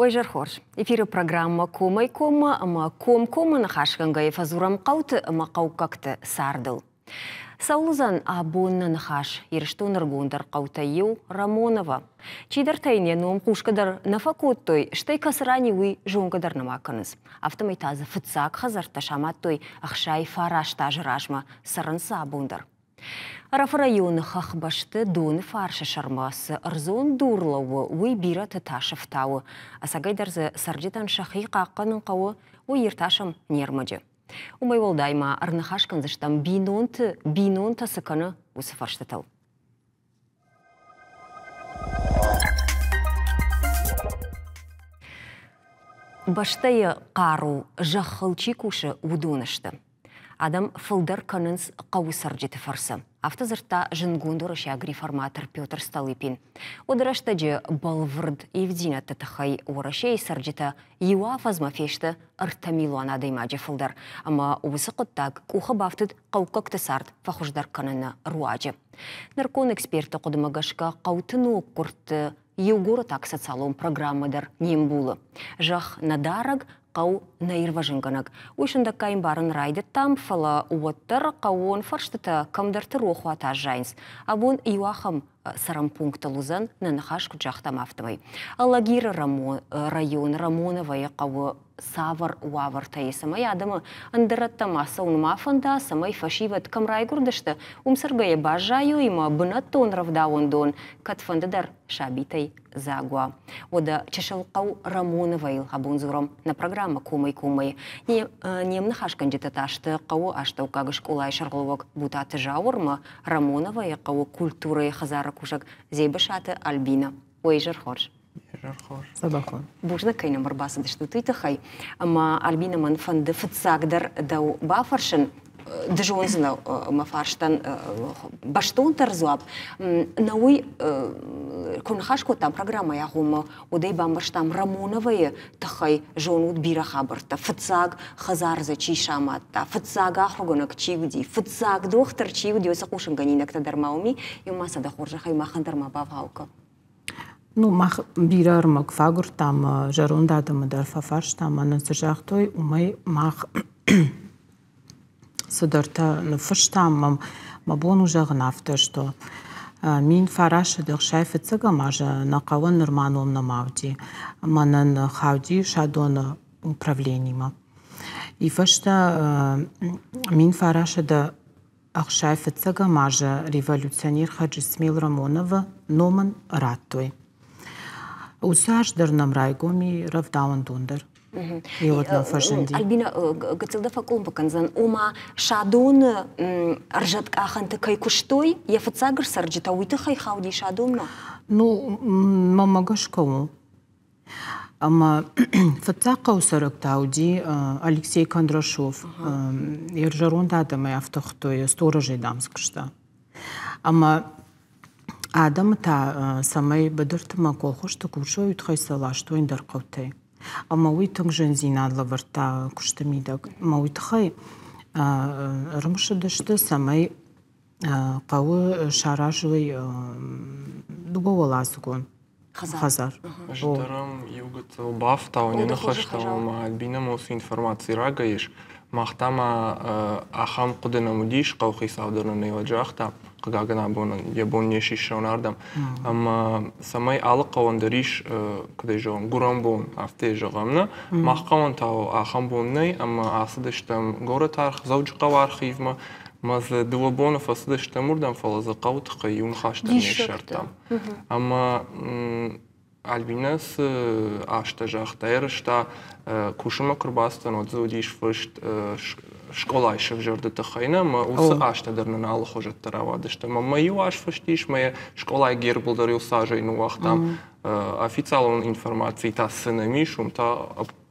Уӕ изӕр хорз. Эфиры программӕ Комӕй-коммӕ ӕмӕ комкоммӕ ныхасгӕнгӕйӕ фӕдзурӕм хъӕуты ӕмӕ хъӕуккӕгты цардыл. Цӕуыл уыдзӕн абон нӕ ныхас Ирыстоны ӕргондӕр хъӕутӕй иу Рамоново. Чидӕртӕ йын йӕ ном хъусгӕ дӕр нӕ фӕкодтой, стӕй кӕцы ран и, уый зонгӕ дӕр нӕма кӕнынц. Афтӕмӕй та дзы фыццаг хӕдзӕрттӕ самадтой 69 азы размӕ, цӕрынц дзы абон дӕр. Ӕрӕфы районы хӕхбӕсты доны фарсы сӕрмӕ цы ӕрдзон дур лӕууы, уый бирӕты тасы фтауы. Ӕцӕгӕйдӕр дзы цӕрджытӕн сӕхи хъахъхъӕнын хъӕуы, уый иртасӕм не рмӕджы. Уымӕй уӕлдай ма ӕрныхас кӕндзыстӕм бинонты бинонтӕ цы кӕны, уыцы фӕрстытыл. Бӕстӕйы хъару зӕххыл чи кусы, уыдон сты. Адӕм фылдӕр кӕнынц хъӕуы цӕрджыты фӕрцы. Афтӕ дзырдта зындгонд уырыссаг реформатор Петр Столыпин. Уӕды рӕстӕджы бӕлвырд ивддзинӕдты тыххӕй Уӕрӕсейы цӕрджытӕ иу афӕдзмӕ фесты 3 милуан адӕймаджы фылдӕр, ӕмӕ уыцы хъуыддаг къухы бафтыд хъӕуккӕгты цард фӕхуыздӕр кӕныны руаджы. Нырыккон экспертты хъуыдымӕ гӕсгӕ хъӕуты ноггуырдты иу горӕтаг социалон программӕ дӕр не мбулы. Зӕхх нӕ дарӕг, хъӕу нӕ ирвӕзынгӕнӕг. Уый сындӕггай ӕмбарын райдыдтам, фӕлӕ уӕддӕр хъӕууон фӕрстытӕ кӕмдӕрты рохуат аззайынц. Абон иу ахӕм цӕрӕн пунктыл уыдзӕн, нӕ ныхас куыд загътам, афтӕмӕй. Алагиры район Рамоновойы хъӕуы цавӕр уавӕртӕ и, цӕмӕй адӕмы ӕндӕрӕттӕм ацӕуын ма фӕнда, цӕмӕй фӕсивӕд кӕм райгуырдысты, уым цӕргӕйӕ баззайой ӕмӕ бынӕттон рӕвдауӕндон кӕдфӕнды дӕр сабитӕй дзаг уа. Уӕдӕ чысыл хъӕу Рамоновойыл абон дзурӕм нӕ программӕ Комӕй-коммӕ. Не мныхасгӕнджытӕ та сты хъӕуы астӕуккаг скъолайы сӕргълӕууӕг Бутаты Зауыр ӕмӕ Рамоновойы хъӕуы культурӕйы хӕдзары кусӕг Дзебысаты Альбинӕ. Уӕ изӕр хорз! Бузныг, кӕй нӕм ӕрбацыдыстут, уый тыххӕй. Ӕмӕ Альбина, мӕн фӕнды фыццагдӕр дӕу бафӕрсын, ды зондзынӕ мӕ фарстӕн бӕстондӕр дзуапп. Нӕ уый куы ныхас кодтам программӕйы агъоммӕ, уӕд ӕй бамбӕрстам Рамоновайы тыххӕй зонут бирӕ хабӕрттӕ. Фыццаг хӕдзар дзы чи самадта, фыццаг ахуыргӕнӕг чи уыди, фыццаг дохтыр чи уыди, уыцы хъусынгӕнинӕгтӕ дӕр ма уым и. Иу ма сӕ дӕ хорзӕхӕй махӕн дӕр ма бавгъау кӕн. Ну, мах бирӕ ӕрмӕг фӕагуырдтам, зӕронд адӕмы дӕр фӕфарстам, ӕмӕ нын цы загътой, уымӕй мах цыдӕртӕ ныффыстам. Мӕ бон у зӕгъын афтӕ, что 1965 азы нӕ хъӕуӕн нырма ном нӕма уыди. Мӕнӕн хауди Садоны управленимӕ. И фӕстӕ 1965 азы революционер Хаджисмел Рамоновы номӕн радтой. Уыцы аз дӕр нӕм райгом и рӕвдауӕндон дӕр. Еуӕд нӕм фӕзынди. Альбина, гыццыл дӕ фӕкъуылымпы кӕндзӕн. Ома, Садоны ӕрзӕткъахӕнты кӕй куыстой, йӕ фыццаг ӕрцӕрджытӕ уый тыххӕй хауди Садонмӕ? Ну, мӕнмӕ гӕсгӕ у. Ӕмӕ фыццаг хъӕуы цӕрӕг та уыди Алексей Кондрашов. Йе зӕронд адӕмӕй афтӕ хуыдтой, сторожӕй, дам, дзы куыста. Ӕмӕ адӕмы та, цӕмӕй быдырты мӕ колхозты кусой, уый тыххӕй сӕ ластой ӕндӕр хъӕутӕй. Ӕмӕ уый тынг зындзинад лӕвӕрдта куысты мидӕг. Ӕмӕ уый тыххӕй ӕрымысыдысты, цӕмӕй хъӕуы саразой дыууӕуӕладзыгон хӕдзар. Ӕз дӕр ӕм иу гыццыл бафтауын йӕ ныхӕстӕм, ӕмӕ Альбинӕмӕ уыцы информаци рагӕй ис. Мах та ма ахӕм хъуыды нӕм уыдис, хъӕуыхицау дӕр нын ӕй уӕд загъта, хъыгагӕн абон йӕ бон не сиссӕуын ардӕм. Ӕмӕ цӕмӕй алы хъӕуӕн дӕр ис, куыд ӕй зӕгъӕм, гуырӕн бон, афтӕ йӕ зӕгъӕм, нӕ? Мах хъӕуӕн та ахӕм бон нӕй, ӕмӕ ацыдыстӕм горӕты Дзӕуджыхъӕуы архивмӕ, Мӕ дзы дыууӕ боны фӕцыдыстӕм уырдӕм, фӕлӕ дзы хъӕуы тыххӕй иу ныхас дӕр не ссардтам. Ӕмӕ Альбинӕ цы азтӕ загъта, ӕрыста, кусынмӕ куы рбацыдтӕн, уӕд дзы уыдис фыст скъолайы сӕвзӕрды тыххӕй нӕ, ӕмӕ уыцы азтӕ дӕр нын алыхуызӕттӕ рауадысты. Ӕмӕ мӕ иу аз фыст ис, мӕ скъолайы гербыл дӕр иу цазӕй ныууагътам. Официалон информаци та цы нӕм ис, уым та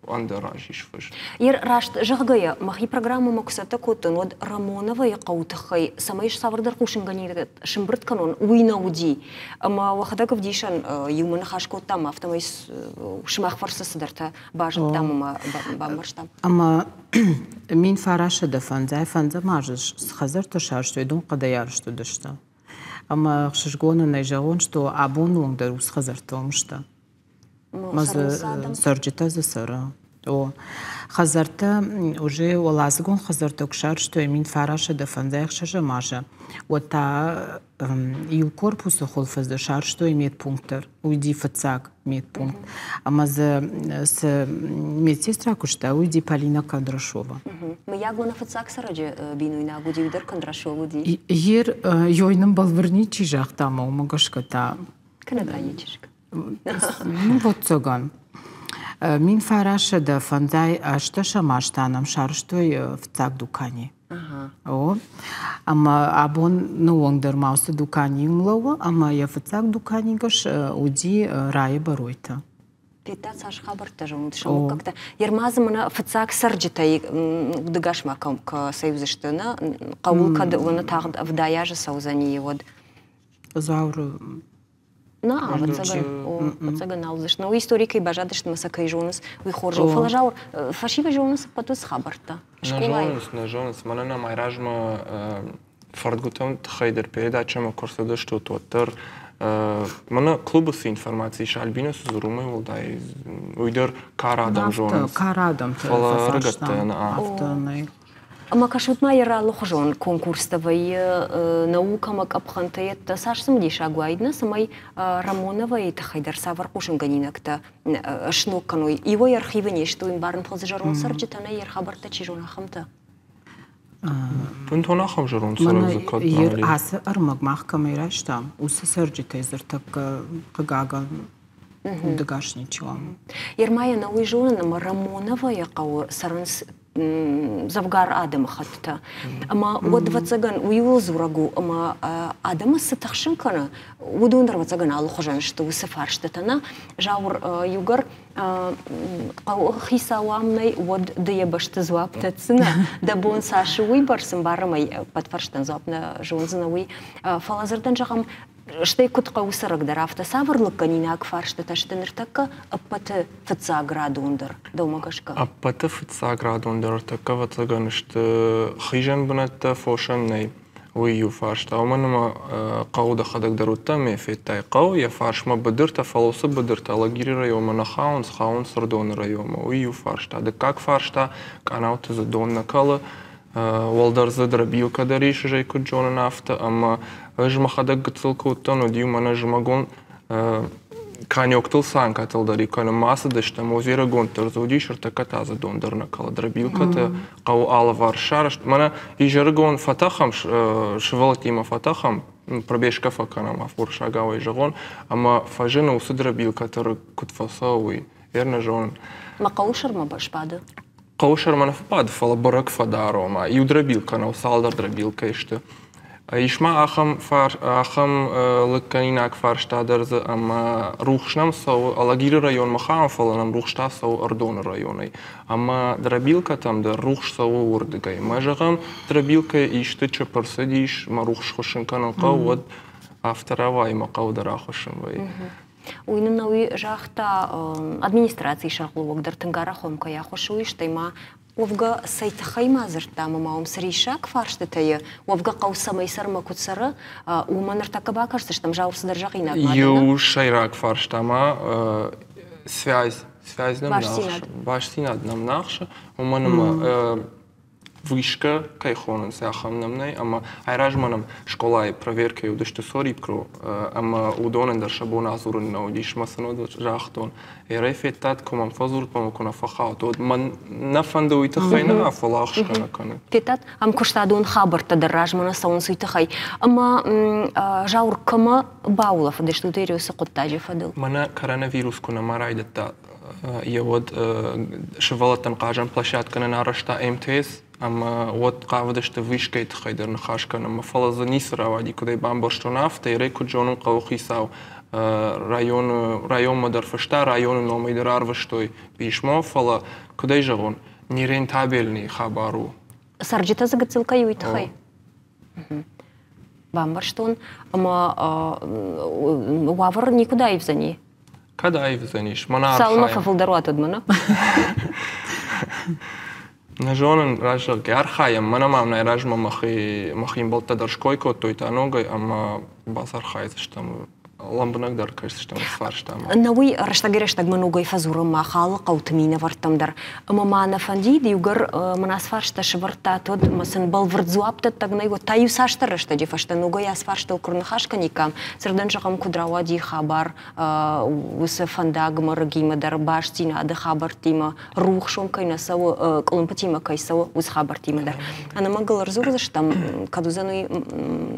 ӕндӕр аз ис фыст. Ер раст зӕгъгӕйӕ, мӕхи программӕмӕ куы цӕттӕ кодтон, уӕд Рамоновайы хъӕуы тыххӕй, цӕмӕй цавӕрдӕр хъусынгӕнинӕгтӕ сымбырд кӕнон, уый нӕ уыди. Ӕмӕ уӕхӕдӕг ӕвдисӕн иумӕ ныхас кодтам, афтӕмӕй сымах фӕрцы цыдӕртӕ базыдтам ӕмӕ бамбӕрстам. Ӕмӕ 1905 азы цы хӕдзӕрттӕ сарӕзтой, уыдон хъӕдӕй арӕзт уыдысты. Ӕмӕ ӕхсызгонӕн ӕй зӕгъон, что абоны онг дӕр уыцы хӕдзӕрттӕ уым сты. Ма дзы цӕрджытӕ дзы цӕры. О, хӕдзӕрттӕ уже уӕладзыгон хӕдзӕрттӕ куы сарӕзтой 1956 азы, уӕд та иу корпусы хуылфы дзы сарӕзтой медпункт дӕр. Уыди фыццаг медпункт. Ӕмӕ дзы цы медсестра куыста, уый уыди Полина Кондрашова. Мыййаг уӕ нӕ фыццаг цӕрӕджы бинойнаг уыди, уый дӕр Кондрашов уыди? Ер ёй нын бӕлвырд ничи загъта, ӕмӕ уымӕ гӕсгӕ та Кӕнӕ та йӕ чызг. Ну, вӕццӕгӕн. 1958 азта нӕм сарӕзтой фыццаг дукани. О, ӕмӕ абон ныонг дӕр ма уыцы дукани уым лӕууы, ӕмӕ йӕ фыццаг дуканигӕс уыди Райы Бӕройты. Федта цас хабӕрттӕ зонут сӕ мыггӕгтӕ. Ермадзы мӕнӕ фыццаг цӕрджытӕй удыгас ма кӕм цӕудзысты, нӕ? Хъӕуыл кӕд уыны тагъд 70 азы цӕудзӕни, уӕд. Зауыры На, ӕвӕццӕгӕн, о, ӕвӕццӕгӕн нал уыдзысты. Уый истори кӕй баззадысты ӕмӕ сӕ кӕй зонынц, уый хорз у. Фӕлӕ Зауыр, фӕсивӕд зонынц ӕппӕт уыцы хабӕрттӕ. Нӕ зонынц, нӕ зонынц. Мӕнӕ нӕм айразмӕ фӕрдгуытӕм тыххӕй дӕр передачӕмӕ куы рцыдыстут, уӕддӕр мӕнӕ клубы цы информаци ис, Альбина цы дзуры, уымӕй уӕлдай уый дӕр кар адӕм зонынц. Кар адӕмты Фӕлӕ ӕрыгӕттӕ афтӕ нӕй. Ӕмӕ кӕсут ма йӕ алыхуызон конкурстӕ вӕййы наукӕмӕ къӕпхӕнтӕ йедтӕ цас цымыдисаг уаид, нӕ, цӕмӕй Рамоновайы тыххӕй дӕр цавӕр хъусынгӕнинӕгтӕ сног кӕной. Иуӕй архивы не сты, уый ӕмбарын, фӕлӕ дзы зӕронд цӕрджытӕ нӕй, йе рхабӕрттӕ чи зоны, ахӕмтӕ. Бынтон ахӕм зӕронд цӕрӕг дзы кӕд нал и. Ацы ӕрмӕг мах кӕмӕй райстам, уыцы цӕрджытӕй дзырдтӕккӕ хъыгагӕн удӕгас ничиуал. Ермайӕ нӕ уый зонын, ӕмӕ Рамоновайы хъӕуы цӕрынц дзӕвгар адӕмыхӕттытӕ. Ӕмӕ уӕд, ӕвӕццӕгӕн, уыйуыл дзурӕг у, ӕмӕ адӕмы цы тыхсын кӕны, уыдон дӕр, ӕвӕццӕгӕн, алыхуызӕн сты уыцы фарстытӕ. Нӕ, Зауыр, иугӕр хъӕуы хицау ам нӕй, уӕд ды йӕ бӕсты дзуапп дӕтдзынӕ. Дӕ бон цас у, уыйбӕрц ӕмбарӕм ӕй, ӕппӕт фӕрстӕн дзуапп нӕ зондзынӕ, уый. Фӕлӕ дзырдӕн зӕгъӕм, стӕй куыд хъӕуы цӕрӕг дӕр, афтӕ цавӕр лыггӕнинаг фарстытӕ сты ныртӕккӕ ӕппӕты фыццаградондӕр, дӕумӕ гӕсгӕ? Ӕппӕты фыццаградондӕр ӕртӕккӕ, ӕвӕццӕгӕн, сты хизӕн бынӕттӕ, фосӕн нӕй. Уый иу фарста. Уымӕн ӕмӕ хъӕуы дӕхӕдӕг дӕр уыдтӕ ӕмӕ федтай хъӕу, йӕ фарсмӕ быдыртӕ, фӕлӕ уыцы быдыртӕ Алагиры районмӕ нӕ хауынц, хауынц Сырдоны районмӕ. Уый иу фарста. Дыккаг фарста, къанауты дзы дон нӕ кӕлы, уӕлдӕр дзы дробилкӕ дӕр ис, ӕз ӕй куыд зонын, афтӕ. Ӕмӕ ӕз мӕхӕдӕг гыццыл куы уыдтӕн, уӕд-иу мӕнӕ зымӕгон конёктыл санкӕтыл дӕр-иу кӕнынмӕ ацыдыстӕм, озерогонд дӕр дзы уыдис, ӕртӕккӕ та дзы дон дӕр нӕ кӕлы. Дробилкӕты хъӕуы алыварс сарӕзт. Мӕнӕ изӕрыгон фӕтӕхӕм, сывӕллӕттимӕ фӕтӕхӕм, пробежка фӕкӕнӕм, уырыссагау ӕй зӕгъон, ӕмӕ фӕзыны уыцы дробилкӕты рыг куыд фӕцӕуы, уый. Ер нӕ зонын. Мӕ хъӕуы сӕрмӕ сбады? Хъӕуы сӕрмӕ нӕ фӕбады, фӕлӕ бӕрӕг фӕдары, ома иу дробилкӕ нӕу, цалдӕр дробилкӕйы сты. Ис ма ахӕм, ахӕм лыггӕнинаг фарста дӕр дзы, ӕмӕ рухс нӕм цӕуы Алагиры районмӕ хауӕм, фӕлӕ нӕм рухс та цӕуы Ӕрдоны районӕй. Ӕмӕ дробилкӕтӕм дӕр рухс цӕуы уырдыгӕй. Мӕ зӕгъӕм, дробилкӕйы исты чып ӕрцыдис, мӕ рухс хуыссын кӕнын хъӕуы, уӕд афтӕ рауайы, мӕ хъӕуы дӕр ахуыссын вӕййы. Уый нын уый загъта администрацийы сӕргълӕууӕг дӕр тынг арӕх уӕм кӕй ӕххуыс у, стӕй ма уӕвгӕ цӕй тыххӕй ма дзырдтам ӕмӕ уым цы риссаг фарстытӕ уӕвгӕ хъӕу цӕмӕй сӕрмӕ куыд цӕры, уымӕ ныртӕккӕ бакӕсдзыстӕм, Зауыр цыдӕр зӕгъинаг ма Иу сӕйраг фарста ма связь, связь нӕм нӕ ахсы, бастдзинад нӕм нӕ ахсы, уымӕн ӕмӕ вышка кӕй хонынц, ахӕм нӕм нӕй. Ӕмӕ айразмӕ нӕм скъолайы проверкӕйы уыдысты Сорипкро, ӕмӕ уыдонӕн дӕр сӕ бон адзурын нӕ уыдис. Мӕ сын уӕд загътон, Эрӕй федтат, куы мӕм фӕдзурут, ӕмӕ куы нӕ фӕхауд, уӕд мӕн нӕ фӕнды уый тыххӕй нӕ, фӕлӕ ӕхсгӕ нӕ кӕны. Федтат, ӕмкуыстадон хабӕрттӕ дӕр размӕ нӕ цӕуынц уый тыххӕй. Ӕмӕ Зауыр кӕмӕ баулӕфыдыстут Эриосы хъуыддаджы фӕдыл? Мӕнӕ коронавирус куы нӕма райдыдта, йӕ уӕд сывӕллӕттӕн хъазӕн площадкӕ нын арӕзта МТС, ӕмӕ уӕд хъавыдысты вышкӕйы тыххӕй дӕр ныхас кӕнынмӕ, фӕлӕ дзы ницы рауади, куыд ӕй бамбӕрстон, афтӕ. Ерӕй куыд зонын хъӕуыхицау районы, районмӕ дӕр фыста, районы номӕй дӕр арвыстой писмо, фӕлӕ, куыд ӕй зӕгъон, нерентабельный хабар у. Цӕрджытӕ дзы гыццыл кӕй уый тыххӕй? Бамбӕрстон, ӕмӕ уавӕр никуыд аивдзӕни? Кӕд аивдзӕнис? Мӕнӕ Цалынмӕ фӕфылдӕр уат, уӕдмӕ нӕ? Нӕ зонын, раззӕгъгӕ, архайӕм. Мӕнӕ ма нӕ размӕ мӕхи мӕхи ӕмбӕлттӕ дӕр ской кодтой та ногӕй ӕмӕ бацархайдзыстӕм. Лӕмбынӕгдӕр кӕсдзыстӕм ацы фарстамӕ. Нӕ уый рӕстӕгӕй-рӕстӕгмӕ ногӕй фӕдзурӕм мах алы хъӕуты минӕвӕрттӕм дӕр. Ӕмӕ ма нӕ фӕндид, иугӕр мын ацы фарста сӕвӕрдтат, уӕд ӕмӕ сын бӕлвырд дзуапп дӕттӕг нӕй, уӕд та иу цасдӕр рӕстӕджы фӕстӕ ногӕй ацы фарстыл куы рныхас кӕниккам, цырдӕн зӕгъӕм, куыд рауади хабар уыцы фӕндагмӕ рыгимӕ дӕр бастдзинады хабӕрттимӕ, рухс уым кӕй нӕ цӕуы, къуылымпытимӕ кӕй цӕуы, уыцы хабӕрттимӕ дӕр. Ӕнӕмӕнг ыл ӕрдзурдзыстӕм, кӕд уыдзӕн уый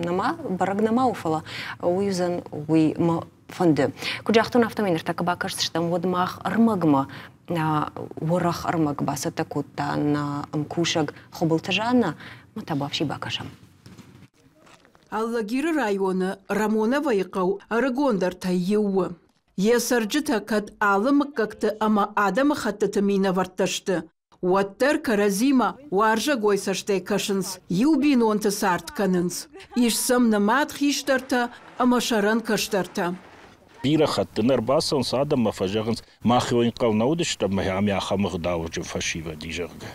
нӕма, бӕрӕг нӕма у, фӕлӕ уый уыдзӕн, уый мӕ фӕнды. Куыд загътон, афтӕмӕй ныртӕккӕ бакӕсдзыстӕм, уӕд мах ӕрмӕгмӕ уӕрӕх ӕрмӕг бацӕттӕ кодта нӕ ӕмкусӕг Хуыбылты Жаннӕ, мӕ табуафси бакӕсӕм. Алагиры районы Рамоновойы хъӕу ӕрыгондӕртӕй иу у. Йӕ цӕрджытӕ кӕд алы мыггӕгты ӕмӕ адӕмыхӕттыты минӕвӕрттӕ сты, уӕддӕр кӕрӕдзимӕ уарзӕгой цӕстӕй кӕсынц, иу бинонты цард кӕнынц. Ис сӕм нымад хистӕртӕ ӕмӕ сӕрӕн кӕстӕртӕ. Бирӕ хатты нӕ ӕрбацӕуынц адӕммӕ, фӕзӕгъынц, мах ӕнхъӕл нӕ уыдыстӕм, ӕмӕ ахӕм ӕгъдауджын фӕсивӕд и, зӕгъгӕ.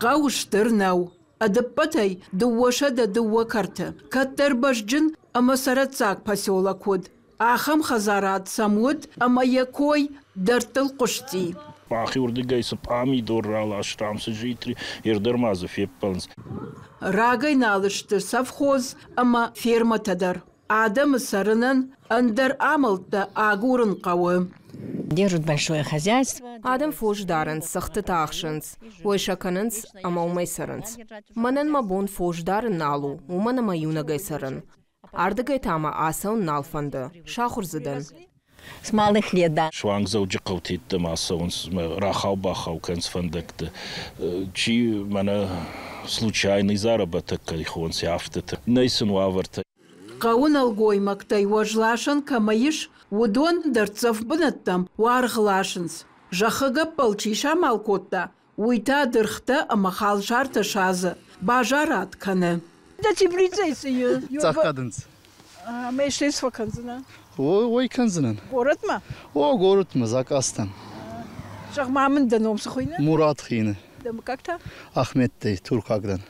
Хъӕу стыр нӕу, ӕдыппӕтӕй 202 кӕрты. Кӕддӕр бӕзджын ӕмӕ цӕрӕццаг поселок уыд. Ахӕм хӕдзарад сӕм уыд ӕмӕ йӕ кой дӕрдтыл хъуысти. Махи уырдыгӕй цы пъамидор раластам, цы джитъри, ӕрдӕр ма дзы феппӕлынц. Рагӕй нал сты совхоз ӕмӕ фермӕтӕ дӕр. Адӕмы цӕрынӕн ӕндӕр амӕлттӕ агурын хъӕуы. Держат большое хозяйство. Адӕм фос дарынц, цӕхтытӕ ахсынц, уӕй сӕ кӕнынц ӕмӕ уымӕй цӕрынц. Мӕнӕн мӕ бон фос дарын нал у, уымӕн ӕмӕ иунӕгӕй цӕрын. Ардыгӕй та мӕ ацӕуын нал фӕнды, сахуыр дзы дӕн. С малых лет, да. Суанг Дзӕуджыхъӕуты йеддӕмӕ ацӕуынц, рахау-бахау кӕнынц фӕндӕгты. Чи мӕнӕ случайный заработок кӕй хонынц, афтӕтӕ. Нӕй сын уавӕртӕ. Хъӕуы нӕлгоймӕгтӕй уӕзласӕн кӕмӕ ис, уыдон дӕрддзӕф бынӕттӕм уаргъ ласынц. Зӕххы гӕппӕл чи самал кодта, уый та дыргътӕ ӕмӕ халсартӕ садзы, базарад кӕны. Дӕ теплицӕй цы и? Цӕхгӕдынц. Ӕмӕ стӕй цы фӕкӕндзынӕ? Ой, кӕндзынӕн. Горӕтмӕ? О, горӕтмӕ, заказтӕм. Зӕгъ-ма мын, дӕ ном цы хуыйны? Мурат хуыйны. Дӕ мыггаг та? Ахмедтӕй, туркаг дӕн.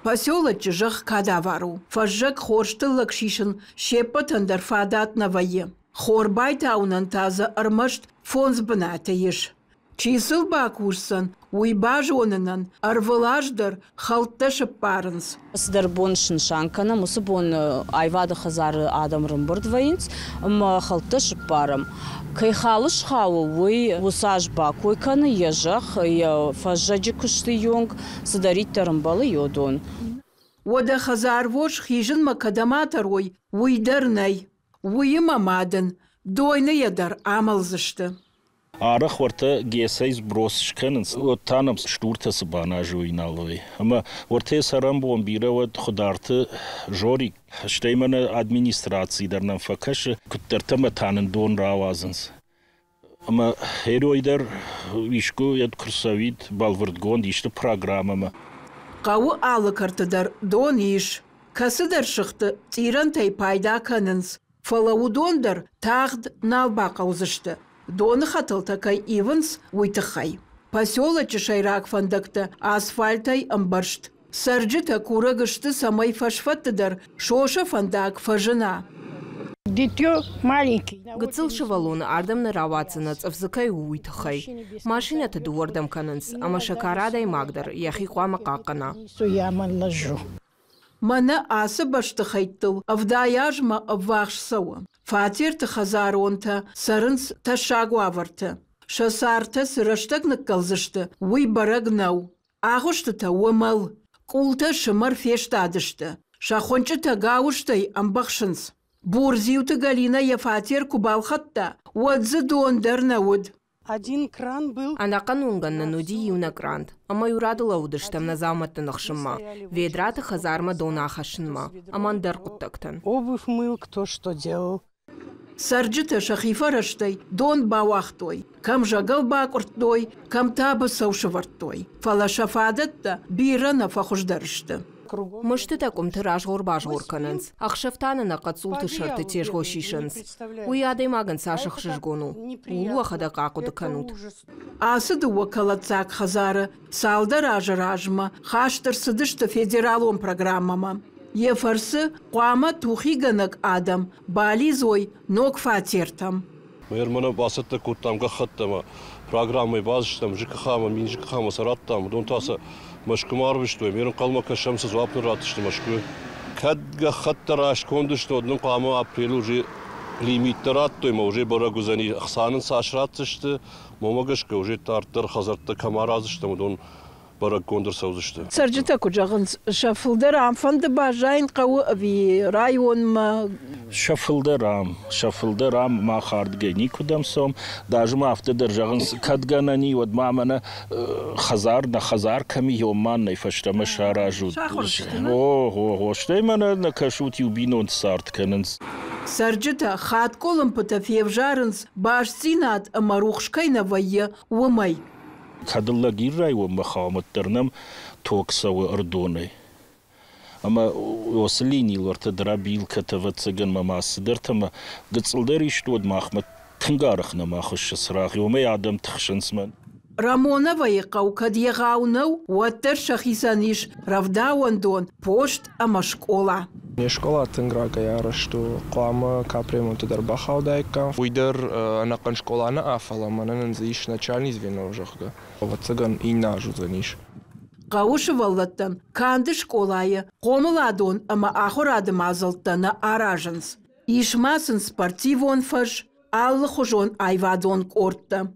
Поселочы зӕхх кадавар у. Фӕззӕг хорз тыллӕг сисын се ппӕтӕн дӕр фадат нӕ вӕййы. Хор байтауынӕн та дзы ӕрмӕст фондз бынаты ис. Чи сыл бакусдзӕн, уый базонынӕн ӕрвылаз дӕр хӕлттӕ сыппарынц. Цыдӕр бон снысан кӕнӕм, уыцы бон аивады хӕдзары адӕм рымбырд вӕййынц ӕмӕ хӕлттӕ сыппарӕм. Кӕй хал схауы, уый уыцы аз бакой кӕны йӕ зӕхх, йӕ фӕззӕджы куысты йонг, цыдӕриддӕр ӕмбӕлы йодон. Уӕдӕ хӕдзарвос хизынмӕ кӕдӕм атӕрой, уый дӕр нӕй. Уыимӕ ма дын дойныйӕ дӕр амӕлдзысты. Арӕх уӕртӕ ГЭС-ӕй сброс скӕнынц, уӕд та нӕм стуртӕ цы баназой нал уой. Ӕмӕ уӕртӕ цӕрӕнбон бирӕ уӕд Хуыдарты Жорик, стӕй мӕнӕ администраци дӕр нӕм фӕкӕсы, куыддӕртӕ ӕмӕ та нын дон рауадзынц. Ӕмӕ Херой дӕр искуы йӕд куы рцӕуид бӕлвырдгонд исты программӕмӕ. Хъӕуы алы кӕрты дӕр дон ис. Кӕцыдӕр сыхты цъирӕнтӕй пайда кӕнынц, фӕлӕ уыдон дӕр тагъд нал бахъӕудзысты, доны хӕтӕлтӕ кӕй ивынц, уый тыххӕй. Поселочы сӕйраг фӕндӕгтӕ асфальтӕй ӕмбӕрзт. Цӕрджытӕ курӕг сты, цӕмӕй фӕсфӕдты дӕр сосӕ фӕндаг фӕзына. Гыццыл сывӕллоны ардӕм нӕ рауадздзынӕ, цъыф дзы кӕй у, уый тыххӕй. Машинӕты дыууӕрдӕм кӕнынц, ӕмӕ сӕ кары адӕймаг дӕр йӕхи хъуамӕ хъахъхъӕна. Мӕнӕ ацы бӕстыхӕйттыл 70 азмӕ ӕввахс цӕуы. Фатерты хӕдзаронтӕ цӕрынц тӕссаг уавӕрты. Сӕ цартӕ цы рӕстӕг ныккӕлдзысты, уый бӕрӕг нӕу. Агъуыстытӕ уымӕл, къултӕ сымӕр фестадысты, сӕ хуынчъытӕ гауызтӕй ӕмбӕхсынц. Бурдзиуты Галинӕ йӕ фатер куы балхӕдта, уӕд дзы дон дӕр нӕ уыд. Один кран был. Ӕнӕхъӕн уынгӕн нын уыди иунӕг крант, ӕмӕ-иу рады лӕууыдыстӕм нӕ дзаумӕтты ныхсынмӕ, ведраты хӕдзармӕ дон ахӕссынмӕ ӕмӕ ӕндӕр хъуыддӕгтӕн. Обувь мыл, кто что делал. Цӕрджытӕ сӕхи фӕрӕзтӕй дон бауагътой, кӕм зӕгӕл бакъуырдтой, кӕм та быцӕу сӕвӕрдтой. Фӕлӕ сӕ фадӕттӕ бирӕ нӕ фӕхуыздӕр сты. Мыстытӕ къуымты разгъор-базгъор кӕнынц, ӕхсӕв та нын нӕ хъӕццулты сӕрты тезгъо сисынц. Уый адӕймагӕн цас ӕхсызгон у, ууыл уӕхӕдӕг ахъуыды кӕнут. Ацы дыууӕ кӕлӕддзаг хӕдзары цалдӕр азы размӕ хаст ӕрцыдысты федералон программӕмӕ. Йӕ фӕрцы хъуамӕ тухигӕнӕг адӕм балидзой ног фатертӕм. Мӕ бацӕттӕ кодтам гӕххӕттӕ ӕмӕ программӕйы бацыдыстӕм ЖКХ-мӕ, мин ЖКХ-мӕ сӕ радтам. Уыдон та сӕ Мӕскуымӕ арвыстой. Ме рынхъӕлмӕ кӕсӕм, цы дзуапп нын ратдзысты Мӕскуы. Кӕд гӕххӕттӕ раст конд сты, уӕд нын хъуамӕ апрелы уже лимиттӕ радтой ӕмӕ уже бӕрӕг уыдзӕни, ӕхца нын цас ратдзысты, уымӕ гӕсгӕ уже дарддӕр хӕдзӕрттӕ кӕм араздзыстӕм, уыдон бӕрӕггонд ӕрцӕудзысты. Цӕрджытӕ куыд зӕгъынц, сӕ фылдӕр ам фӕнды баззайын хъӕуы ӕви районмӕ? Сӕ фылдӕр ам, сӕ фылдӕр ам мах ардыгӕй никуыдӕм цӕуӕм. Даже ма афтӕ дӕр зӕгъынц, кӕд гӕнӕн и, уӕд ма мӕнӕ хӕдзар, нӕ хӕдзар кӕм и, ма нӕ фӕстӕмӕ саразут. О, о, о, стӕй мӕнӕ нӕ кӕсут, иу бинонты цард кӕнынц. Цӕрджытӕ хатт къуылымпытӕ февзарынц, бастдзинад ӕмӕ рухс кӕй нӕ вӕййы, уымӕй. Кӕд лӕг иррайонмӕ хауӕм, уӕддӕр нӕм ток цӕуы ӕрдонӕй. Ӕмӕ уыцы линийыл ӕртӕ дробилкӕтӕ, ӕвӕццӕгӕн ма ма цыдӕртӕ ӕмӕ гыццылдӕр исты уӕд махмӕ тынг арӕх нӕма хуыссы цырагъ, уымӕй адӕм тыхсынц мӕн. Рамоновайы хъӕу кӕд егъау нӕу, уӕддӕр сӕхицӕн ис рӕвдауӕндон, пост ӕмӕ скъола. Не скъола тынг рагӕй арӕзт у, хъуамӕ капремонты дӕр бахаудаиккам. Уый дӕр ӕнӕхъӕн скъола нӕ, фӕлӕ мӕнӕн дзы ис начальный звено, зӕгъгӕ. Ӕвӕццӕгӕн, иннӕ аз уыдзӕнис. Хъӕуы сывӕллӕттӕн канд скъолайы хъомыладон ӕмӕ ахуырады мадзӕлттӕ нӕ аразынц. Ис ма сын спортивон фӕз, алыхуызон аивадон къордтӕ.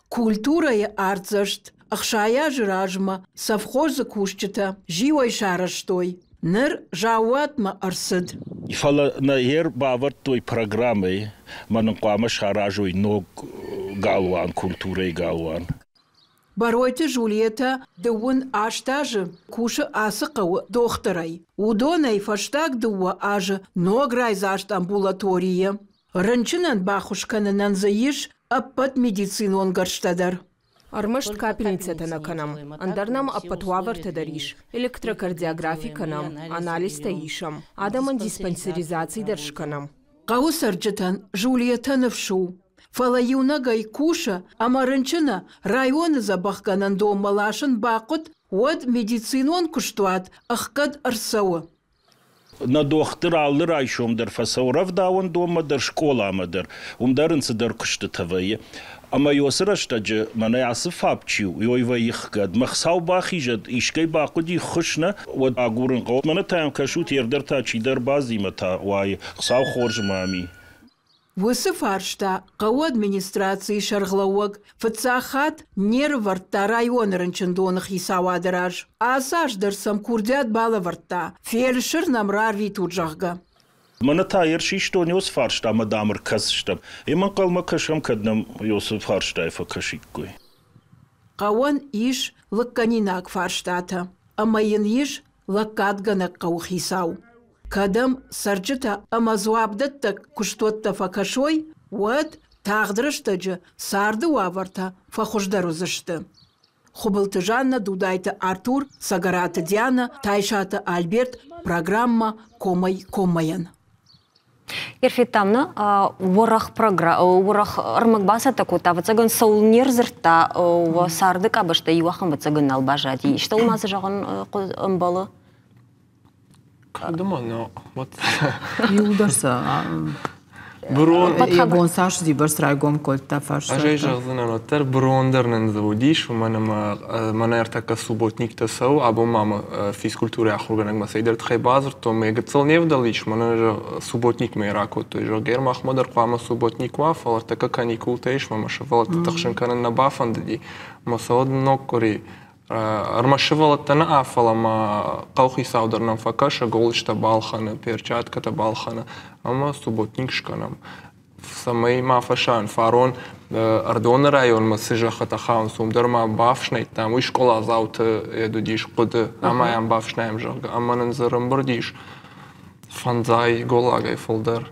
Культурӕйы артдзӕст 60 азы размӕ совхозы кусджытӕ зиуӕй сарӕзтой. Ныр заууатмӕ ӕрцыд. Фӕлӕ нӕ ер бавӕрдтой программӕйы, мӕ нын хъуамӕ саразой ног галуан, культурӕйы галуан. Бӕройты Жульетӕ дыууын аст азы кусы ацы хъӕуы дохтырӕй. Уыдонӕй фӕстаг дыууӕ азы ног райдзаст амбулаторийы. Рынчынӕн баххуыс кӕнынӕн дзы ис ӕппӕт медицинон гӕрзтӕ дӕр. Ӕрмӕст капельницӕтӕ нӕ кӕнӕм, ӕндӕр нӕм ӕппӕт уавӕртӕ дӕр ис. Электрокардиографи кӕнӕм, анализтӕ исӕм, адӕмӕн диспансеризаци дӕр скӕнӕм. Хъӕуы цӕрджытӕн Жульетӕ ныфс у. Фӕлӕ иунӕгӕй кусы ӕмӕ рынчыны районы дзӕбӕхгӕнӕндонмӕ ласын бахъуыд, уӕд медицинон куыстуат ӕхгӕд ӕрцӕуы. Нӕ дохтыр алы райсом дӕр фӕцӕуы рӕвдауӕндонмӕ дӕр, скъоламӕ дӕр. Уым дӕр ын цыдӕр куыстытӕ вӕййы. Ӕмӕ уыцы рӕстӕджы мӕнӕ ацы фап чи у, уый вӕййы хгӕд. Мӕ Хуыцау бахизӕд, искӕй бахъуыди ххуыс нӕ, уӕд агурын хъӕуы. Мӕнӕ та йӕм кӕсут, йе та чидӕр бадзимӕ та уайы. Хуыцау хорз мами. Уыцы фарста хъӕуы администрацийы сӕргълӕууӕг фыццаг хатт не рывӕрдта районы рынчындоны хицауады раз. Ацы аз дӕр сӕм курдиат балӕвӕрдта, фельдшер нӕм рарвитут, зӕгъгӕ. Мӕнӕ та ӕрсистон уыцы фарста ӕмӕ дам ӕркӕсдзыстӕм. Ӕмӕ ӕнхъӕлмӕ кӕсӕм, кӕд нӕм уыцы фарстайы фӕкӕсиккой. Хъӕуӕн ис лыггӕнинаг фарстатӕ ӕмӕ йын ис лӕггадгӕнӕг хъӕуыхицау. Кӕдӕм цӕрджытӕ ӕмӕ дзуапдӕттӕг куыстуӕттӕ фӕкӕсой, уӕд тагъд рӕстӕджы царды уавӕртӕ фӕхуыздӕр уыдзысты. Хуыбылты Жаннӕ, Дудайты Артур, Цӕгӕраты Дианӕ, Тайсаты Альберт, программӕ «Комӕй-коммӕйӕн». Федтам нӕ уӕрӕх уӕрӕх ӕрмӕг бацӕттӕ кодта, ӕвӕццӕгӕн, цӕуыл не рдзырдта, уӕ царды къабӕзтӕ иу ахӕм ӕвӕццӕгӕн нал баззади. Истӕуыл ма дзы зӕгъын ӕмбӕлы? Думаю, но вот Иуылдӕр сӕ Бырон йӕ бон цас уыди, бӕрц райгом кодта фарстатӕ. Ӕз ӕй зӕгъдзынӕн, уӕддӕр бырон дӕр нын дзы уыдис, уымӕн ӕмӕ мӕнӕ ӕртӕккӕ субботниктӕ цӕуы, абон ма мӕ физкультурӕйы ахуыргӕнӕгмӕ цӕйдӕр тыххӕй бадзырдтон, мӕ гыццыл не вдӕлдис, мӕнӕ субботникмӕ ракодтой, зӕгъгӕ, махмӕ дӕр хъуамӕ субботник уа, фӕлӕ ӕртӕккӕ каникултӕ ис, мӕ мӕ сывӕллӕтты тыхсын кӕнын нӕ бафӕндыди. Мӕ сӕ уӕд ног къуыри ӕрмӕст сывӕллӕттӕ нӕ, фӕлӕ ма хъӕухицау дӕр нӕм фӕкӕсы, голджытӕ балхӕны, перчаткӕтӕ балхӕны ӕмӕ субботник скӕнӕм. Цӕмӕй ма фӕсайӕн фарон Ӕрыдоны районмӕ цы зӕххытӕ хауынц, уым дӕр ма бафснайдтам. Уый скъоладзауты йед уыдис хъуыды, ӕмӕ йӕм бафснайӕм, зӕгъгӕ. Ӕмӕ нын дзы ӕрӕмбырд ис фӕндзай голлагӕй фылдӕр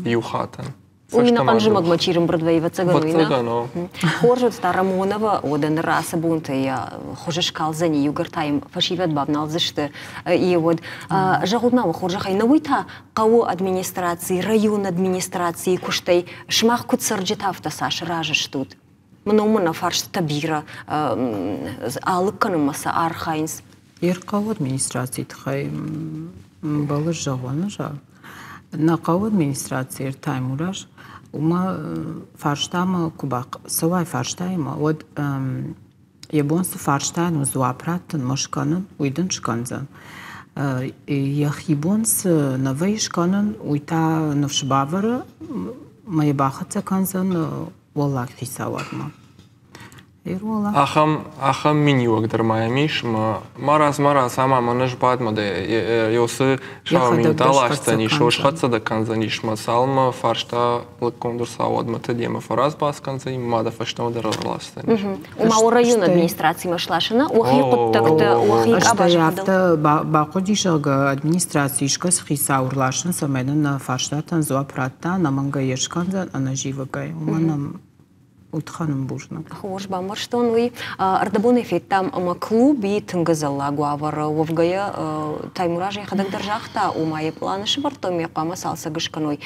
иу хатӕн. Уый ӕнӕхъӕн зымӕгмӕ чи рымбырд вӕййы, ӕвӕццӕгӕн, уый нӕ? Хорз уыд та Рамонова, уӕдӕ ныр ацы бонты йӕ хуызы скалдзӕни, иугӕр та йӕм фӕсивӕд бавналдзысты, йе уӕд. Зӕгъут ма, уӕ хорзӕхӕй, нӕ уый та хъӕуы администрацийы, районы администрацийы куыстӕй сымах куыд цӕрджытӕ, афтӕ цас разы стут? Мын нӕ фарстытӕ бирӕ алыг кӕнынмӕ сӕ архайынц. Ирхъӕуы администрацийы тыххӕй Мбӕлы зӕгъон, зӕгъ. Нӕ хъӕуы администрацийы Таймураз, уымӕ фарстамӕ куы бацӕуай фарстаимӕ, уӕд йӕ бон цы фарстайӕн у дзуапп раттын ма скӕнын, уый дын скӕндзӕн. Йӕхи бон цы нӕ вӕййы скӕнын, уый та ныфс бавӕры мӕ йӕ бахӕццӕ кӕндзӕн уӕллаг хицауадмӕ. Ахӕм, ахӕм миниуӕг дӕр ма йӕм ис, ӕмӕ марадз, марадз, ӕмӕ мӕнӕ сбад мӕ дӕ еуцы сау минут аласдзӕнис, схӕццӕ дӕ кӕндзӕнис мӕ цалынмӕ фарста лыггонд ӕрцауа, уӕдмӕ ты демӕ фӕразбас кӕндзӕни, ма дӕ фӕстӕмӕ дӕр ӕрласдзӕнис. Ома у районы администрацимӕ сласына, уӕхи хъуыддӕгты, уӕхи къабазы фӕдыл. Афтӕ бахъуыди, зӕгъгӕ, администраци искӕцы хицау ӕрласын, цӕмӕй нын нӕ фарстатӕн дзуапп радта, ӕнӕмӕнгӕй йӕ скӕндзӕн ӕнӕзивӕгӕй. Уымӕн ӕм удхӕнын бузныг. Хорз бамбӕрстон уый. Ӕрдӕбонӕй федтам, ӕмӕ клуб и тынг ӕдзӕллаг уавӕры уӕвгӕйӕ Таймураз йӕхӕдӕг дӕр загъта, ома йӕ пъланы сӕвӕрдтой ӕмӕ хъуамӕ цалцӕг скӕной.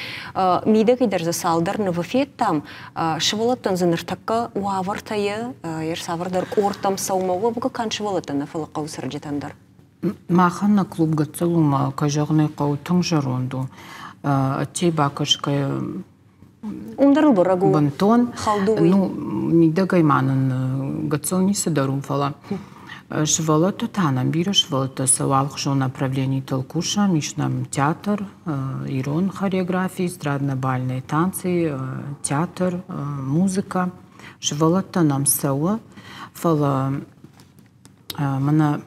Мидӕгӕй дӕр дзы цалдӕр нывы федтам. Сывӕллӕттӕн дзы ныртӕккӕ уавӕртӕ йе цавӕрдӕр къордтӕм цӕуынмӕ уӕвгӕ канд сывӕллӕттӕн нӕ, фӕлӕ хъӕуы цӕрджытӕн дӕр. Махӕн нӕ клуб гыццыл у мӕ, кӕй зӕгъын ӕй хъӕуы, тынг зӕронд у. Ӕддейы бакӕсгӕйӕ Уым дӕр бӕрӕг у. Бынтон. Хӕлд у уый. Ну, мидӕгӕй ма нын гыццыл ницы дӕр у, фӕлӕ сывӕллӕттӕ та нӕм бирӕ сывӕллӕттӕ цӕуы алыхуызон направленитыл кусӕм. Ис нӕм театр, ирон хореографи, эстрадно-бальные танцы, театр, музыка. Сывӕллӕттӕ нӕм цӕуы, фӕлӕ Мӕнӕ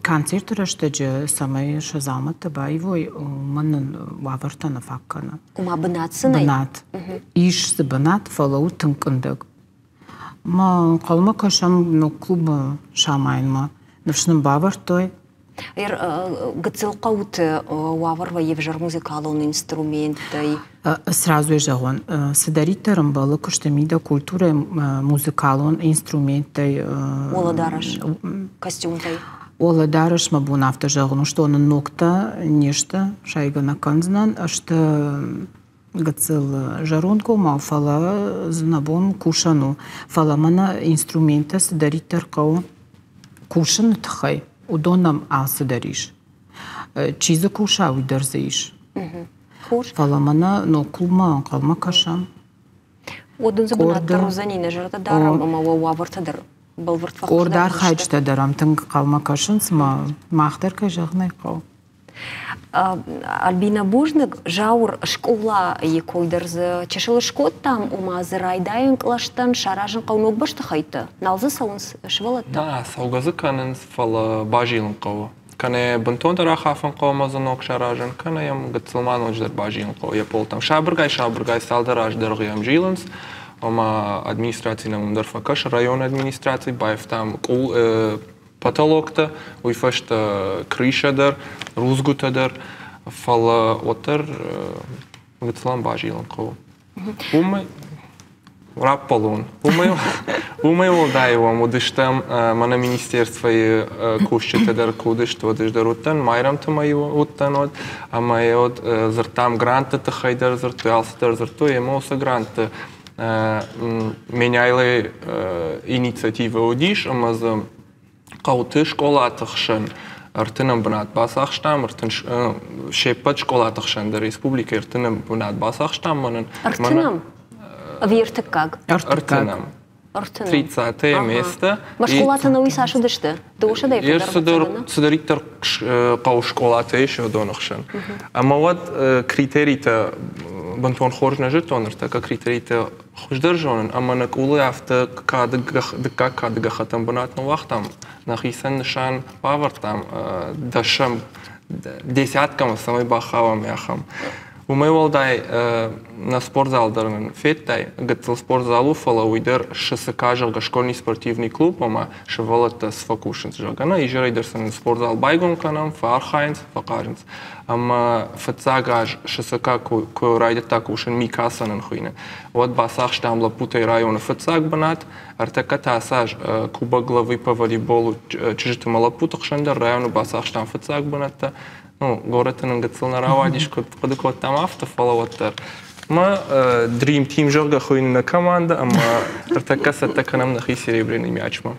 концерты рӕстӕджы цӕмӕй сӕ дзаумӕттӕ баивой, уымӕн нын уавӕртӕ нӕ фаг кӕны. Ома бынат цы нӕй? Бынат. Ис дзы бынат, фӕлӕ у тынг къуындӕг. Мӕ ӕнхъӕлмӕ кӕсӕм ног клубы самайынмӕ. Ныфс нын бавӕрдтой. Гыццыл хъӕуты уавӕр вӕййы ӕвзӕр музыкалон инструменттӕй. Сразу зӕгъон, цыдӕриддӕр ӕмбӕлы куысты мидӕг культурӕйы музыкалон инструменттӕй. Уӕлӕдарӕс, костюмтӕй. Уӕлӕдарӕс мӕ бон афтӕ зӕгъын у, что нын ногтӕ не сты, сайгӕ нӕ кӕндзынӕн, сты гыццыл зӕрондгомау, фӕлӕ дзы нӕ бон кусӕн у. Фӕлӕ мӕнӕ инструменттӕ цыдӕриддӕр хъӕуы кусыны тыххӕй, уыдон нӕм алцыдӕр ис. Чи дзы куса, уый дӕр дзы ис. Хорз. Фӕлӕ мӕнӕ ног клубмӕ ӕнхъӕлмӕ кӕсӕм. Уӕд уын дзы бынат дӕр уыдзӕни, нӕ зӕрдӕ дарӕм ӕмӕ уӕ уавӕртӕ дӕр бӕлвырд фӕхуыздӕр. Къорд архайджытӕ дӕр ӕм тынг ӕнхъӕлмӕ кӕсынц, ӕмӕ мах дӕр, кӕй зӕгъын ӕй хъӕуы. Альбина, бузныг. Зауыр, скъолайы кой дӕр дзы чысыл скодтам, ома дзы райдайӕн кълӕстӕн саразын хъӕуы ног бӕстыхӕйттӕ. Нал дзы цӕуынц сывӕллӕттӕ? Нӕ, цӕугӕ дзы кӕнынц, фӕлӕ базилын хъӕуы. Кӕнӕ бынтондӕр ахафын хъӕуы ӕмӕ дзы ног саразын, кӕнӕ йӕм гыццыл ма ноджыдӕр базилын хъӕуы йӕ полтӕм. Сабыргай-сабыргай цалдӕр азы дӕргъы йӕм зилынц, ома администраци нӕм уым дӕр фӕкӕсы, районы администраци, баивтам къул, потолоктӕ, уый фӕстӕ крыша дӕр, рудзгуытӕ дӕр, фӕлӕ уӕддӕр гыццылӕн базилын хъӕуы. Уымӕй раппӕлон. Уымӕй, уымӕй уӕлдай уӕм уыдыстӕм мӕнӕ министерствойы кусджытӕ дӕр куы уыдысты, уӕд ӕз дӕр уыдтӕн, Майрӕмты мӕй уыдтӕн уӕд, ӕмӕ уӕд дзырдтам грантты тыххӕй дӕр дзырдтой, алцыдӕр дзырдтой, ӕмӕ уыцы грантты Меняйлойы инициативӕ уыдис, ӕмӕ дзы хъӕуты скъолаты хсӕн ӕртынӕм бынат бацахстам, ӕртын се ппӕт скъолаты хсӕн дӕр республикӕйы ӕртынӕм бынат бацахстам мӕнӕн. Ӕртынӕм? Ӕви ӕртыккаг? Ӕртынӕм. Тридцатое место. Ма скъолатӕ науи цас уыдысты? Дыууӕсӕдӕй фылдӕр? Цыдӕриддӕр хъӕуы скъолатӕ ис уыдоны хсӕн. Ӕмӕ уӕд критеритӕ бынтон хорз нӕ зыдтон, ныртӕккӕ критеритӕ хуыздӕр зонын, ӕмӕ нӕ къулы афтӕ кады дыккаг кады гӕххӕттӕн бынат ныууагътам, нӕхицӕн нысан бавӕрдтам дӕсӕм десяткӕмӕ, цӕмӕй бахауӕм ахӕм. Уымӕй уӕлдай нӕ спортзал дӕр нын федтай, гыццыл спортзал у, фӕлӕ уый дӕр ССК, зӕгъгӕ, школьный спортивный клуб, ома сывӕллӕттӕ цы фӕкусынц, зӕгъгӕ, нӕ изӕрӕй дӕр сын спортзал байгом кӕнӕм, фӕархайынц, фӕхъазынц. Ӕмӕ фыццаг аз ССК куы райдыдта кусын, Микаса нын хуыйны, уӕд бацахстам лӕппутӕй районы фыццаг бынат, ӕртӕккӕ та ацы аз Кубок главы по волейболу чызджыты ӕмӕ лӕппуты хсӕн дӕр районы бацахстам фыццаг бынӕттӕ. Ну, горӕты нын гыццыл нӕ рауадис, куыд хъуыды кодтам, афтӕ, фӕлӕ уӕддӕр. Мӕ Dream Team, зӕгъгӕ, хуыйны нӕ командӕ, ӕмӕ ӕртӕккӕ цӕттӕ кӕнӕм нӕхи серебряный мячмӕ.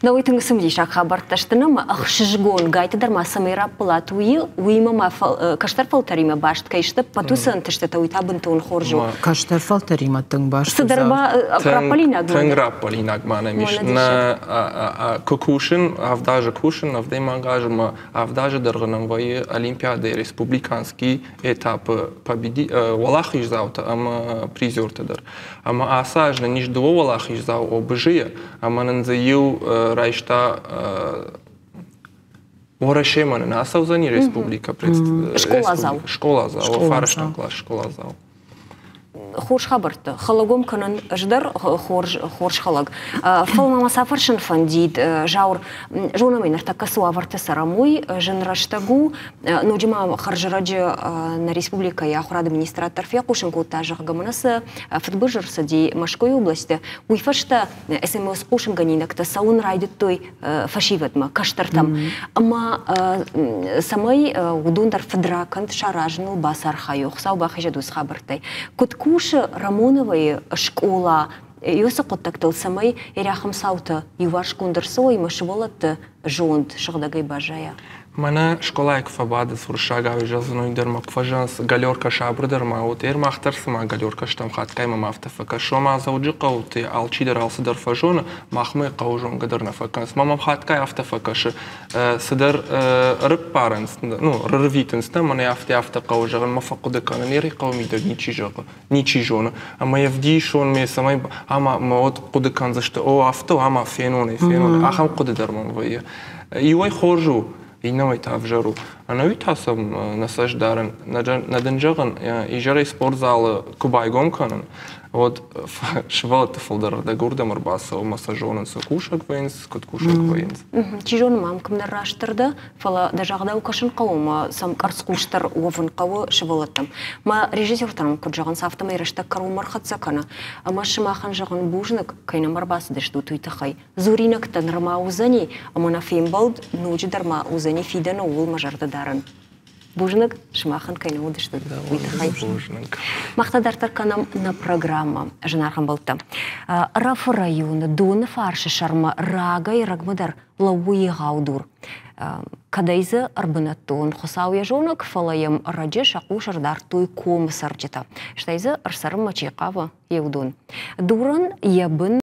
Нӕ уый тынг цымыдисаг хабӕрттӕ сты ӕмӕ ӕхсызгон гайты дӕр ма цӕмӕй раппӕлат, уый уыимӕ ма кӕстӕр фӕлтӕримӕ баст кӕй сты, ӕппӕт уыцы ӕнтыстытӕ, уый та бынтон хорз у. Кӕстӕр фӕлтӕримӕ тынг баст. Цыдӕр ма раппӕлинаг Тынг раппӕлинаг ма нӕм ис. Нӕ куы кусын, 7 азы кусын, ӕвдӕймаг азы ма 7 азы дӕргъы нӕм вӕййы Олимпиадӕйы республиканский этапы уӕлахиздзаутӕ ӕмӕ призертӕ дӕр. Ӕмӕ ацы аз нын ис дыууӕ уӕлахиздзау ОБЖ-йы, ӕмӕ нын дзы иу райста Уӕрӕсемӕ нын ацӕудзӕни республикӕ. Скъоладзау. Скъоладзау, фарӕстӕм класс скъоладзау. Хорз хабӕрттӕ. Хӕлӕгом кӕнын ӕз дӕр хорз, хорз хӕлӕг. Фӕлӕ ма мӕ цафӕрсын фӕндид, Зауыр, зонӕм ӕй, ныртӕккӕ цы уавӕрты цӕрӕм, уый зын рӕстӕг у. Ноджы ма хӕрзӕрӕджы нӕ республикӕйы ахуырады министрад дӕр фехъусын кодта, зӕгъгӕ, мӕнӕ цы фыдбылыз ӕрцыди Мӕскуыйы областы, уый фӕстӕ СМС хъусынгӕнинӕгтӕ цӕуын райдыдтой фӕсивӕдмӕ, кӕстӕртӕм. Ӕмӕ цӕмӕй уыдон дӕр фыдракӕнд саразыныл бацархайой, Хуыцау бахизӕд уыцы хабӕрттӕй. Куыд кусы Рамоновайы скъола уыцы хъуыддӕгтыл, цӕмӕй ирӕхӕм цаутӕ иуварсгонд ӕрцӕуой ӕмӕ сывӕллӕтты зонд сыгъдӕгӕй баззайа? Мӕнӕ скъолайы куы фӕбадынц уырыссагау зӕгъдзӕн, уый дӕр ма куы фӕзӕгъынц, галерка сабырдӕр ма уыд. Ӕрмах дӕр цыма галерка стӕм, хатгай мӕм афтӕ фӕкӕсы. Ома Дзӕуджыхъӕуты алчидӕр алцыдӕр фӕзоны, махмӕ хъӕуы зонгӕ дӕр нӕ фӕкӕнынц. Мӕ мӕм хатгай афтӕ фӕкӕсы, цыдӕр ӕрыппарынц, ну, рырвитынц нӕ, мӕнӕ афтӕ-афтӕ хъӕуы зӕгъын, мӕ фӕхъуыды кӕнын, ӕри хъӕуы мидӕг ничи зӕгъы, ничи зоны. Ӕмӕ йӕ вдисон ме, цӕмӕй ӕмӕ мӕ уӕд хъуыды кӕндзысты, о, афтӕ у, ӕмӕ фенон ӕй, фенон. Ахӕм хъуыды дӕр мӕм вӕййы. Иуӕй хорз у, иннӕмӕй та ӕвзӕр у. Ӕнӕуи та сӕм нӕ цӕст дарын, нӕ дын зӕгъын, изӕрӕй спортзалы куы байгом кӕнын, уӕд сывӕллӕтты фылдӕр ӕрдӕг уырдӕм ӕрбацӕуы ӕмӕ сӕ зонынц, цы кусӕг вӕййынц, куыд кусӕг вӕййынц. Чи зоны, мӕм кӕмдӕр растдӕр дӕ, фӕлӕ дӕ загъдау кӕсын хъӕуы ӕмӕ сӕм къӕрцхъусдӕр уӕвын хъӕуы сывӕллӕттӕм. Мӕ режиссертӕ мын куыд зӕгъынц, афтӕмӕй рӕстӕг кӕронмӕ ӕрхӕццӕ кӕны. Ӕмӕ сымахӕн зӕгъын бузныг, кӕй нӕм ӕрбацыдыстут, уый тыххӕй. Дзуринӕгтӕ нырма уыдзӕни, ӕмӕ нӕ фембӕлд ноджыдӕр ма уыдзӕни фидӕны, ууыл мӕ зӕрдӕ дарын. Бузныг, сымахӕн кӕй нӕ уыдыстут, уый тыххӕй. Бузныг. Мах та дарддӕр кӕнӕм нӕ программӕ «Зынаргъ ӕмбӕлттӕ». Ӕрӕфы районы Доны фарсы сӕрмӕ рагӕй-рӕгмӕ дӕр лӕууы егъау дур. Кӕдӕй дзы ӕрбынӕттон, Хуыцау йӕ зонӕг, фӕлӕ йӕм ӕрӕджы сӕ хъус ӕрдардтой комы цӕрджытӕ. Стӕй дзы ӕрцӕрынмӕ чи хъавы, йе уыдон. Дурӕн йӕ бын